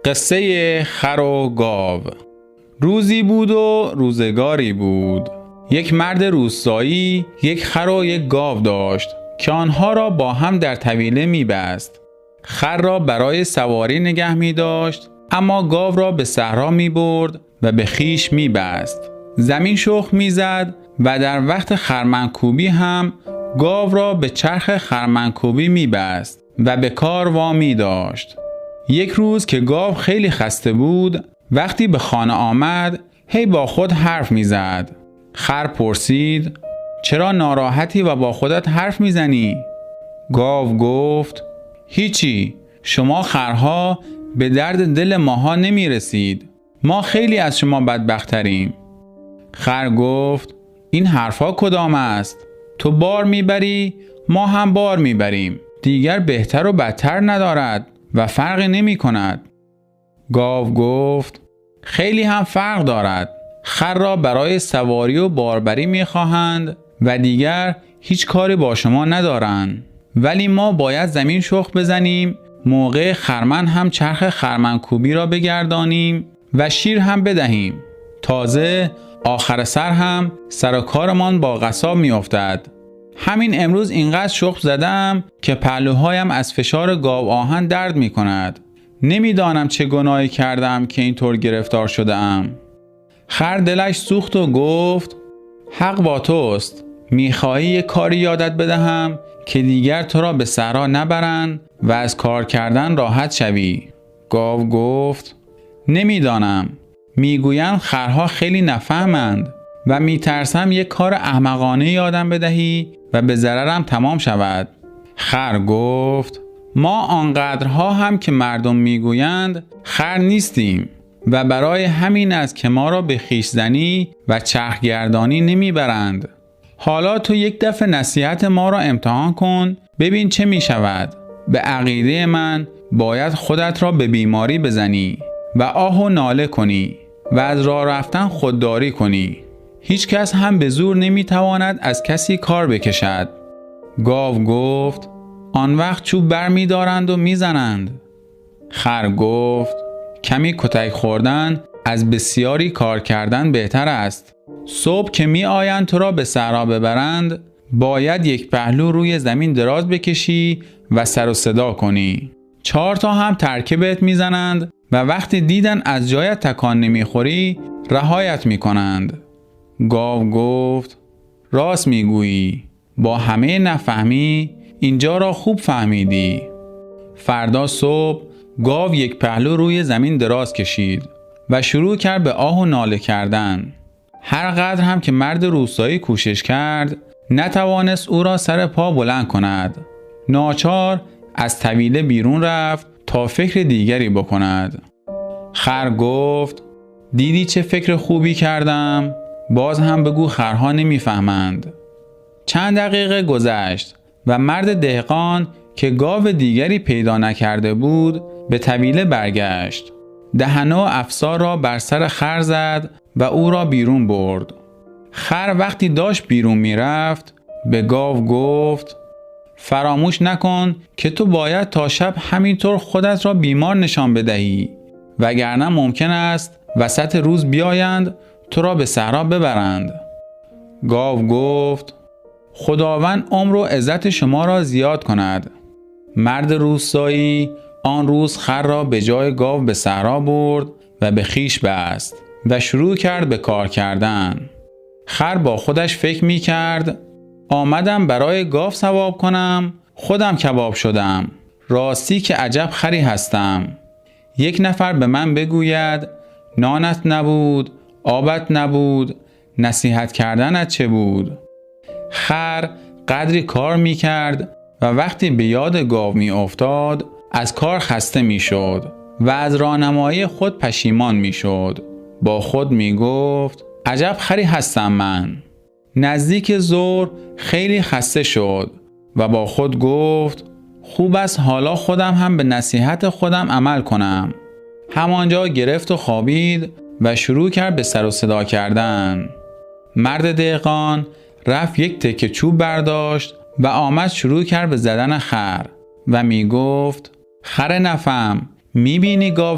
قصه خر و گاو. روزی بود و روزگاری بود. یک مرد روستایی یک خر و یک گاو داشت که آنها را با هم در طویله می‌بست. خر را برای سواری نگه می‌داشت، اما گاو را به صحرا می‌برد و به خویش می‌بست. زمین شخم می‌زد و در وقت خرمنکوبی هم گاو را به چرخ خرمنکوبی می‌بست و به کار وامی داشت. یک روز که گاو خیلی خسته بود، وقتی به خانه آمد هی با خود حرف می‌زد. خر پرسید: چرا ناراحتی و با خودت حرف می‌زنی؟ گاو گفت: هیچی، شما خرها به درد دل ماها نمی‌رسید. ما خیلی از شما بدبختریم. خر گفت: این حرفا کدام است؟ تو بار میبری، ما هم بار میبریم. دیگر بهتر و بدتر ندارد و فرقی نمی کند. گاو گفت: خیلی هم فرق دارد. خر را برای سواری و باربری میخواهند و دیگر هیچ کاری با شما ندارند. ولی ما باید زمین شخم بزنیم، موقع خرمن هم چرخ خرمنکوبی را بگردانیم و شیر هم بدهیم. تازه آخر سر هم سر و کارمان با قصاب میافتد. همین امروز اینقدر شخم زدم که پهلوهایم از فشار گاو آهن درد میکند. نمیدانم چه گناهی کردم که اینطور گرفتار شدم. خر دلش سوخت و گفت: حق با توست. میخواهی یک کاری یادت بدهم که دیگر تو را به صحرا نبرند و از کار کردن راحت شوی؟ گاو گفت: نمیدانم. میگویند خرها خیلی نفهمند و میترسم یک کار احمقانه یادم بدهی و به ضررم تمام شود. خر گفت: ما آنقدرها هم که مردم میگویند خر نیستیم و برای همین است که ما را به خویشزنی و چرخگردانی نمیبرند. حالا تو یک دفعه نصیحت ما را امتحان کن، ببین چه میشود. به عقیده من باید خودت را به بیماری بزنی و آه و ناله کنی و از راه رفتن خودداری کنی. هیچ کس هم به زور نمیتواند از کسی کار بکشد. گاو گفت: آن وقت چوب بر میدارند و میزنند. خر گفت: کمی کتک خوردن از بسیاری کار کردن بهتر است. صبح که می آیند تو را به صحرا ببرند، باید یک پهلو روی زمین دراز بکشی و سر و صدا کنی. 4 تا هم ترکبت میزنند و وقتی دیدن از جایت تکان نمیخوری رهایت میکنند. گاو گفت: راست میگویی، با همه نفهمی اینجا را خوب فهمیدی. فردا صبح گاو یک پهلو روی زمین دراز کشید و شروع کرد به آه و ناله کردن. هر قدر هم که مرد روستایی کوشش کرد نتوانست او را سر پا بلند کند. ناچار از طویله بیرون رفت تا فکر دیگری بکند. خر گفت: دیدی چه فکر خوبی کردم؟ باز هم بگو خرها نمیفهمند. چند دقیقه گذشت و مرد دهقان که گاو دیگری پیدا نکرده بود به طویله برگشت. دهنه و افسار را بر سر خر زد و او را بیرون برد. خر وقتی داشت بیرون میرفت به گاو گفت: فراموش نکن که تو باید تا شب همینطور خودت را بیمار نشان بدهی، وگرنه ممکن است وسط روز بیایند تو را به صحرا ببرند. گاو گفت: خداوند عمر و عزت شما را زیاد کند. مرد روستایی آن روز خر را به جای گاو به صحرا برد و به خویش بست و شروع کرد به کار کردن. خر با خودش فکر می کرد: آمدم برای گاو ثواب کنم، خودم کباب شدم. راستی که عجب خری هستم. یک نفر به من بگوید نانت نبود، آبت نبود، نصیحت کردنت چه بود؟ خر قدری کار می کرد و وقتی به یاد گاو می افتاد از کار خسته می شد و از راهنمایی خود پشیمان می شد. با خود می گفت: عجب خری هستم من. نزدیک ظهر خیلی خسته شد و با خود گفت: خوب است حالا خودم هم به نصیحت خودم عمل کنم. همانجا گرفت و خوابید و شروع کرد به سر و صدا کردن. مرد دهقان رفت یک تکه چوب برداشت و آمد شروع کرد به زدن خر و می گفت: خر نفهم، می بینی گاو